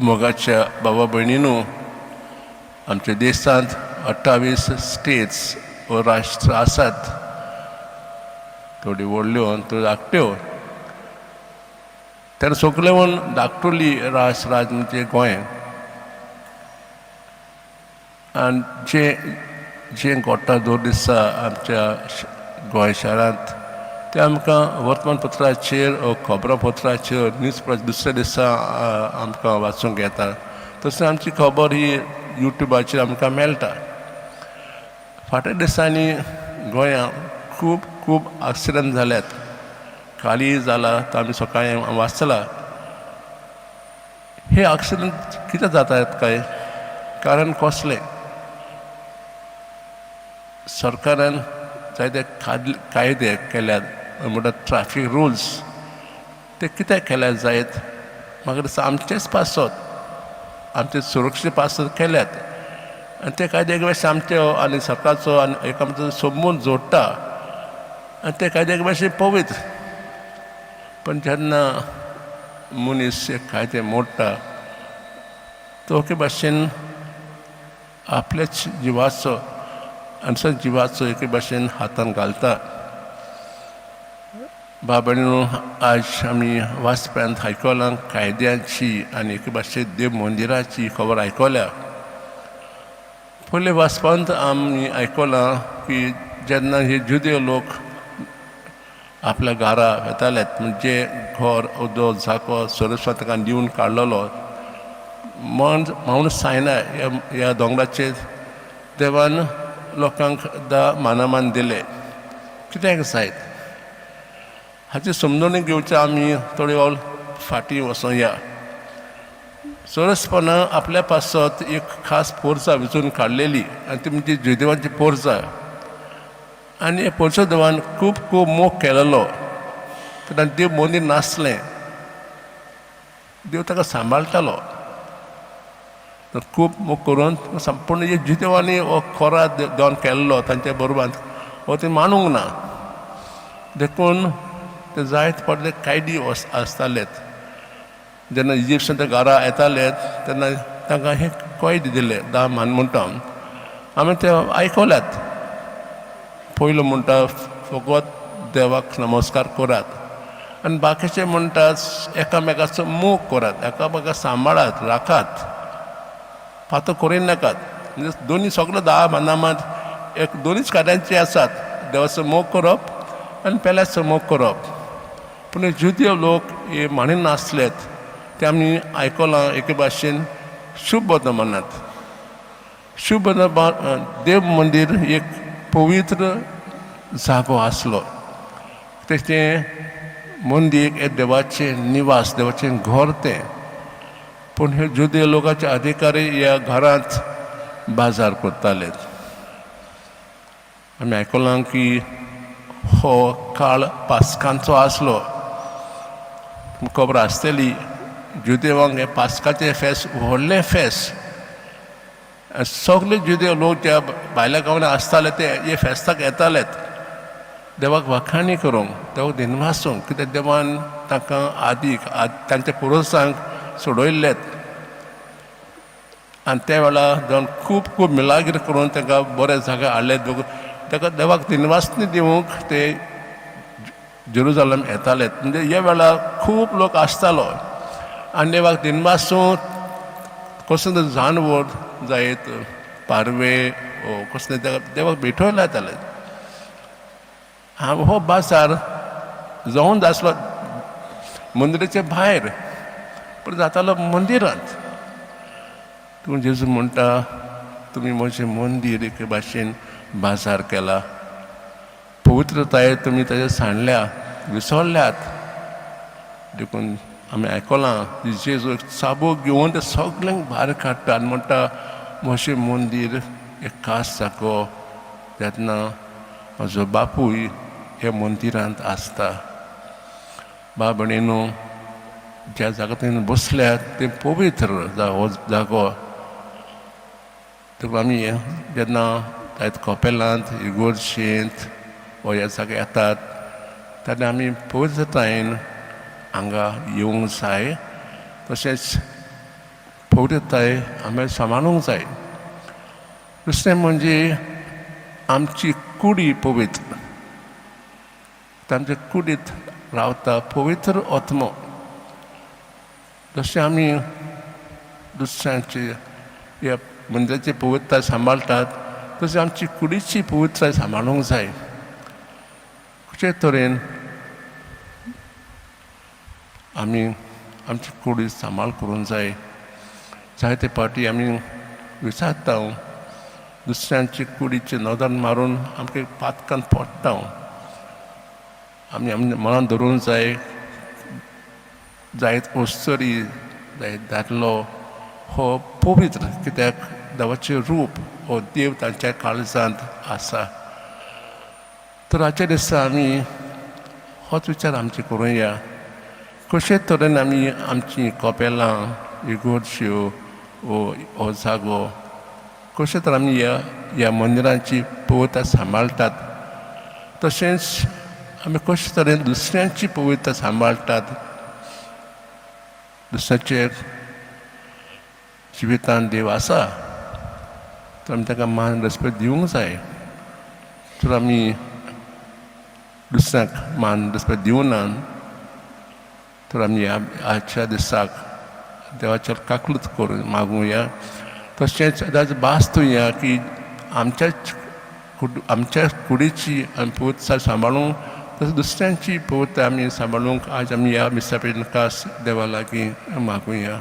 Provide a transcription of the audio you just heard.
मोगाच्या बाबा भयणीनू, आमच्या देशांत 28 स्टेट्स व राष्ट्र आसात. थोडी व्हडल्यो आनी थोड्यो धाकट्यो. तेन्ना सगळे म्हूण धाकटुली राष्ट्र राज म्हणजे गोंय. आनी जें जें घडटा दर दिसा आमच्या गोंय शारांत, तें आमकां वर्तमानपत्राचेर, खबरापत्राचेर, न्यूज दुसऱ्या दिसा आमकां वाचूंक येता. तशें आमची खबर ही युट्यूबाचेर आमकां मेळटा. फाटल्या दिसांनी गोंयांत खूब खूब एक्सिडंट जाल्यात. काली जाला तो आमी सकाळीं वाचला. हे एक्सिडंट कितें जातात काय? कारण कसलें? सरकारान जायते कायदे केल्यात, म्हणटात ट्राफीक रुल्स. ते कित्याक केल्यात जायत? म्हाका दिसता आमचेच पासत, आमचे सुरक्षे पासत केल्यात. आनी ते कायदे भाशेन आमचे आनी सरकारचो आनी एकामेकाचो संबंद जोडटा आनी ते कायदे भाशेन पवित्र. पण जेन्ना मनीस एक कायदे मोडटा, तो एके भाशेन आपल्याच जिवाचो आनी जिवाचो एके भाशेन हातान घालता. बाबा, आज आमी वाचप्यांत आयकलां कायद्याची आनी एके भाशेन देव मंदिराची खबर आयकल्या. पयले वाचपांत आमी आयकलां की जेन्ना हे जुदेव लोक आपल्या घरा वेतालेत, म्हणजे घर उदो जागो सरस्वत ताका दिवन काडलेलो मावंट सायना ह्या दोंगराचेर, देवान लोकांक दा मानामान दिले कित्याक जायत, हाची समजणी घेवचे आमी थोडी वेळ फाटीं वचोया. सरसपणां आपल्या पासत एक खास पोरसां वेंचून काडलेली आनी ती म्हणजे जुदेवांची पोरसां. आनी पोरसां देवान खूब खूब मोग केलेलो. तेन्ना देव मंदीर नासलें, देव ताका सांबाळटालो. तर खूब मोग करून संपूर्ण जुदेवांनी हो खोराद देवान केल्लो तांच्या बरोबर हो ते मानूंक ना. देखून ते जायत पडले कायदी आसतालेत. जेन्ना इजिप्शन ते घरा येताले, तेन्ना तांकां हे कैद दिले, धा मान म्हणटा आमी ते आयकल्यात. पयलो म्हणटा, फकत देवाक नमस्कार करात. आनी बाकीचे म्हणटा, एकामेकाचो मोग करात, एकामेकाक सांबाळात, राखात, फातो करी नाकात. म्हणजे दोनी सगळे धा मानामात एक दोनीच कार्यांचे आसात, देवाचो मोग करप आनी पेल्याचो मोग करप. पूण जुदेव लोक हे मानिनासलेत. ते आमी आयकलां एके भाशेन शुभ मनात शुभ. देव मंदीर एक पवित्र जागो आसलो. तेचें मंदीर एक देवाचें निवास, देवाचें घर तें. पूण हे जुदेव लोकांचे अधिकारी ह्या घरांत बाजार करताले. आमी आयकलां की हो काळ पास्कांचो आसलो. खबर आसतली, जुदेवांक हें पास्काचें फेस्त व्हडलें फेस्त. सगळे जुदेव लोक ज्या भायल्या गांवांनी आसताले, ते हे फेस्ताक येतालेत देवाक वाखाणी करूंक, देवाक दिनवासूंक, कित्याक देवान तांकां आदीक तांच्या पुर्वजांक सोडयल्लेत. आनी त्या वेळार देवान खूब खूब मिलाग्र करून तांकां बरे जागे हाडले. ताका देवाक दिनवासनी दिवंक ते जेरुजलम येताले. म्हणजे ह्या वेळार खूब लोक आसतालो आनी देवाक दिनवासूं कसलें तरी जानवर जायत, पारवे ओ कसलें देवाक भेटयला येताले. हो बाजार जावन आसलो मंदिराच्या भायर, पूण जातालो मंदिरांत. तूं जेजू म्हणटा, तुमी म्हजें मंदीर एके भाशेन बाजार केला. पवित्रताय तुमी ताजेर सांडल्या, विसरल्यात. देखून आमी आयकलां, जेजू एक चाबूक घेवन ते सगल्यांक भायर काडटा आनी म्हणटा, म्हजें मंदीर एक खास जागो, तेन्ना म्हजो बापूय ह्या मंदिरांत आसता. बा भयणीनू, ज्या जाग्यार तुमी बसल्यात तें पवित्र जागो जागो. देखून आमी जेन्ना जायत कपेलांत, इगोर्जेंत वा ह्या जाग्यार येतात, तेन्ना आमी पवित्रतायेन हांगा येवंक जाय. तशेंच पवित्रताय आमी सांबाळूंक जाय. दुसरें म्हणजे आमची कुडी पवित्र. आमच्या कुडीत रावता पवित्र आत्मो. जशें आमी दुसऱ्यांची ह्या मंदिराची पवित्रताय सांबाळटात, तशें आमची कुडीची पवित्रताय सांबाळूंक जाय. कशे तरेन आमी आमची कुडी सांबाळ करूंक जाय? जायते फावटी आमी विचारता, दुसऱ्यांची कुडीची नदर मारून आमकां पातकान पडटा. आमी आमच्या मनान धरूंक जाय, जायत अस्तरी, जायत दादलो हो पवित्र, कित्याक देवाचें रूप हो देव तांच्या काळजांत आसा. तर आजच्या दिसा आमी होच विचार आमचे करुया, कशे तरेन आमी आमची कपेलां, इगोर्ज्यो, हो जागो, कशे तर आमी ह्या ह्या मंदिरांची पवित्रता सांबाळटात, तशेंच आमी कशे तरेन दुसऱ्यांची पवित्रता सांबाळटात. दुसऱ्याचे जिवितान देव आसा तर आमी ताका मान रेस्पेद दिवंक जाय. तर आमी दुसऱ्यांक मान रेस्पेद दिवना तर आमी ह्या आजच्या दिसाक देवाचेर काकळूत करून मागुया. तशेंच आतां भास दिवया की आमच्या कुडीची आमी पवित्रता सांबाळूंक, तशें दुसऱ्यांची पवित्रता आमी सांबाळूंक आज आमी ह्या मिसा खास देवा लागीं मागुया.